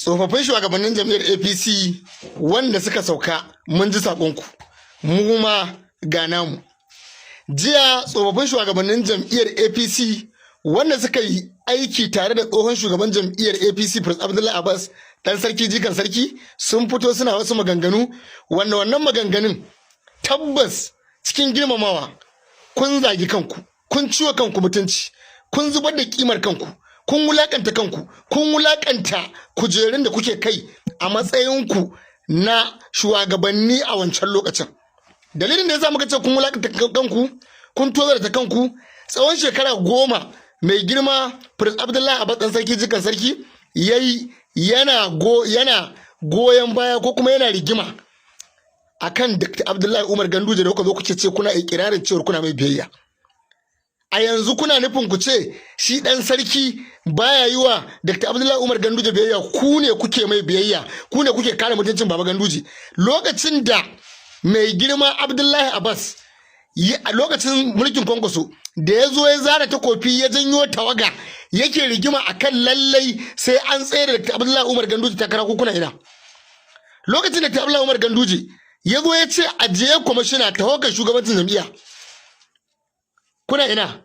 Tsofaffin shugabannin jam'iyyar APC wanda suka sauka, mun ji saƙonku, mu ma ga namu. Jiya tsofaffin shugabannin jam'iyyar APC wanda suka yi aiki tare da tsohon shugaban jam'iyyar APC, Prince Abdullahi Abbas, dan sarki jikan sarki, sun fito suna wasu maganganu wanda wannan maganganun tabbas cikin girmamawa kun zagi kanku, kun ciwo kanku mutunci, kun zubar da kimar kanku, kun wulakanta kanku, kun wulakanta kujerun da kuke kai a matsayinku na shugabanni a wancan lokacin. Dalilin da ya sa muka ce kun wulakanta kanku, kun tozarta kanku, tsawon shekara 10 mai girma Prince Abdullahi Abbas, dan sarki jikan sarki, yayi yana goyon baya ko kuma yana rigima akan Dr. Abdullahi Umar Ganduje da kuka zo kuke ce kuna ikirarin cewa kuna mai biyayya. A yanzu kuna nufin ku ce shi dan sarki baya yi wa Dr. Abdullahi Umar Ganduje biyayya, ku ne kuke mai biyayya, ku ne kuke kare mutuncin Baba Ganduje. Lokacin da mai girma Abdullahi Abbas a lokacin mulkin Kwankwaso da ya zo ya zara takofi ya janyo tawaga yake rigima akan lallai sai an tsere da Dr. Abdullahi Umar Ganduje takara, ko kuna ina? Lokacin da Dr. Abdullahi Umar Ganduje ya zo ya ce ajiye kwamishina, tawagar shugabancin jam'iyya, kuna ina?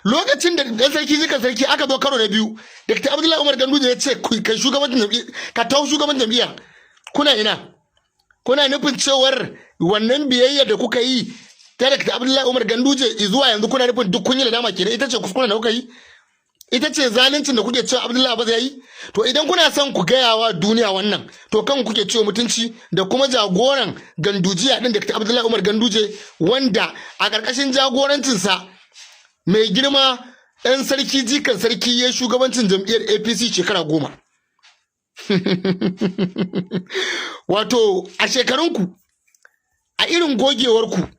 Lokacin da dan sarki jikan sarki aka zo karo na biyu, Dr. Abdullahi Umar Ganduje ya ce kai shugabancin jam'iyya, ka tawo shugabancin jam'iyya, kuna ina? Kuna nufin cewar wannan biyayya da kuka yi ta Dr. Abdullahi Umar Ganduje zuwa yanzu, kuna nufin duk kun yi nadama kenan? Ita ce kuskuren da kuka yi, ita ce zaluncin da kuke cewa Abdullahi Abbas ya yi. To idan kuna son ku gaya wa duniya wannan, to kan kuke cewa mutunci da kuma jagoran Gandujiya din, Dr. Abdullahi Umar Ganduje, wanda a ƙarƙashin jagorancinsa mai girma ɗan sarki jikan sarki ya shugabancin jam'iyyar APC shekara 10. Wato a shekarunku, a irin gogewarku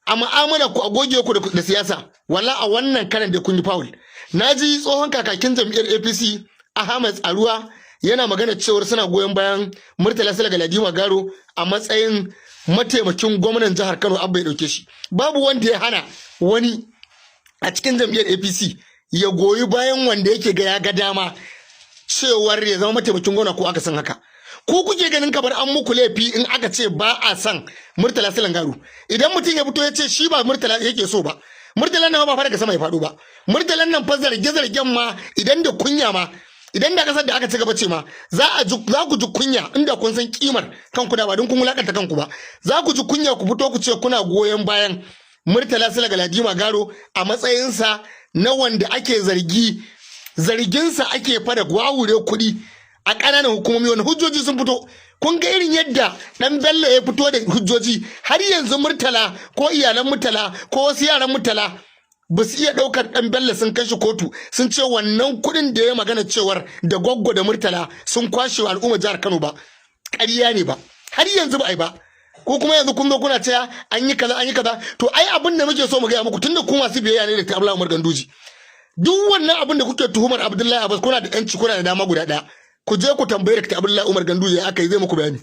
a mu'amala ku, a gogewarku da siyasa, wala a wannan karan da kun yi foul. Na ji tsohon kakakin jam'iyyar APC Ahmed Tsaruwa yana magana cewar suna goyon bayan Murtala Sule Galadima Garo a matsayin mataimakin gwamnan jihar Kano, Abba ya dauke shi. Babu wanda ya hana wani a cikin jam'iyyar APC ya goyi bayan wanda yake ga ya ga dama cewar ya zama mataimakin gwamna ko aka san haka. Ku kuke ganin kamar an muku laifi in aka ce ba a san Murtala Silan Garu. Idan mutum ya fito ya ce shi ba Murtala yake so ba, Murtalan nan ba fa daga sama ya faɗo ba. Murtalan nan fa zarge-zargen ma, idan da kunya ma, idan da kasar da aka ci gaba ce ma, za ku ji kunya inda kun san kimar kanku, da ba don kun wulakanta kanku ba. Za ku ji kunya ku fito ku ce kuna goyon bayan Murtala Sula Galadima Garo a matsayinsa na wanda ake zargi, zarginsa ake fada wawure kuɗi a ƙananan hukumomi. Wani hujjoji sun fito, kun ga irin yadda dan Bello ya fito da hujjoji. Har yanzu Murtala ko iyalan Murtala ko wasu yaran Murtala ba su iya ɗaukar dan Bello sun kai shi kotu sun ce wannan kuɗin da ya magana cewar da Gwaggo da Murtala sun kwashe wa al'ummar jihar Kano ba, ƙarya ne ba. Har yanzu ba a yi ba. Ko kuma yanzu kun zo kuna cewa an yi kaza, an yi kaza. To ai abin da muke so mu gaya muku, tunda ku masu biyayya ne da Abdullahi Umar Ganduje, duk wannan abin da kuke tuhumar Abdullahi Abbas, kuna da yanci, kuna da dama guda ɗaya: ku je ku tambayi Dr. Abdullahi Umar Ganduje ya aka yi, zai muku bayani.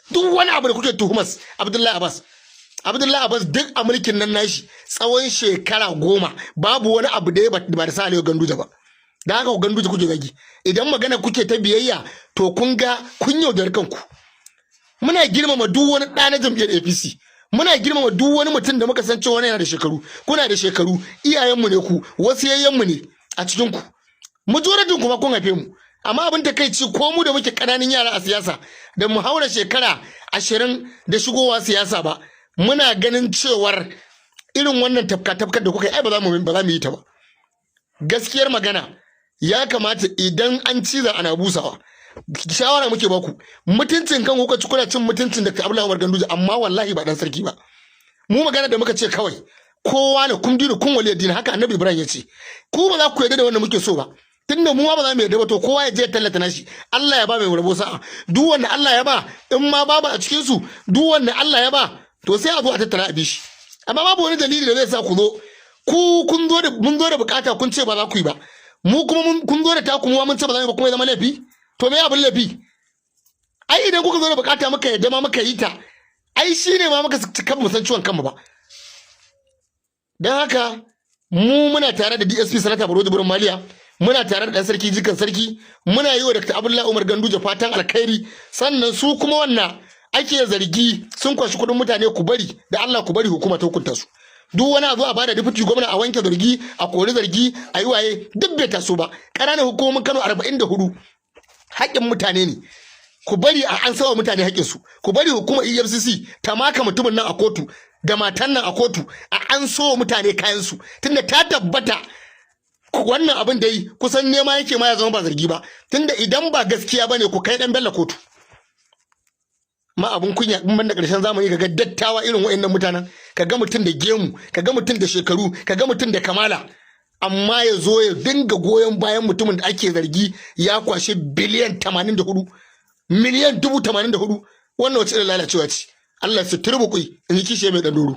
Duk wani abu da kuke tuhumar Abdullahi Abbas, Abdullahi Abbas duk a mulkin nan nashi tsawon shekara 10 babu wani abu da ya ba da sa Aliyu Ganduje ba. Da haka Ganduje kuke zagi. Idan magana kuke ta biyayya, to kun ga kun yaudar kanku. Muna girmama duk wani ɗa na jam'iyyar APC, muna girmama duk wani mutum da muka san cewa yana da shekaru. Kuna da shekaru, iyayenmu ne ku, wasu yayyenmu ne a cikin ku, majority kuma kun haife mu. Amma abin da kai ci, ko mu da muke ƙananan yara a siyasa, da mu haura shekara 20 da shigowa siyasa ba, muna ganin cewar irin wannan tafka tafkar da kuka yi, ai ba za mu yi ta ba. Gaskiyar magana, ya kamata idan an ciza ana busawa. Shawara muke baku, mutuncin kan kuka ci, kuna cin mutuncin da Abdullahi Umar Ganduje, amma wallahi ba dan sarki ba. Mu magana da muka ce kawai, kowa ne kun dini kun waliyar dini, haka Annabi Ibrahim ya ce. Ku ba za ku yarda da wanda muke so ba, tunda mu ma ba za mu yarda ba. To kowa ya je tallata nashi, Allah ya ba mai rabo sa'a. Duk wanda Allah ya ba, in ma babu a cikin su, duk wanda Allah ya ba, to sai a zo a tattara a bishi. Amma babu wani dalili da zai sa ku zo ku kun zo da mun zo da bukata kun ce ba za ku yi ba. Mu kuma kun zo da taku, mu mun ce ba za mu yi ba, kuma ya zama laifi. To me abin laifi? Ai idan kuka zo da bukata muka yadda ma muka yi ta, ai shine ma muka cika mu san ciwon kanmu ba. Don haka mu muna tare da DSP Sanata Barau Jibrin Maliya. Muna tare da ɗan sarki jikan sarki. Muna yi wa Dr. Abdullahi Umar Ganduje fatan alkhairi. Sannan su kuma wannan ake zargi sun kwashi kuɗin mutane, ku bari da Allah, ku bari hukuma ta hukunta su. Duk wani abu a bada deputy gwamna, a wanke zargi, a kori zargi, a yi waye, duk bai taso ba. Ƙananan hukumomin Kano 44 haƙƙin mutane ne. Ku bari a an sawa mutane haƙƙinsu. Ku bari hukumar EFCC ta maka mutumin nan a kotu da matan nan a kotu, a an so mutane kayansu, tunda ta tabbata wannan abin da yi kusan nema yake ma ya zama ba zargi ba. Tunda idan ba gaskiya bane, ku kai dan Bello kotu. Ma abun kunya, in banda ƙarshen zamani, kaga dattawa irin wa'annan mutanen, kaga mutum da gemu, kaga mutum da shekaru, kaga mutum da kamala, amma ya zo ya dinga goyon bayan mutumin da ake zargi ya kwashe biliyan 84, miliyan 84,000. Wannan wace irin lalacewa ce? Allah su turbukui in ji kishe mai ɗan doro.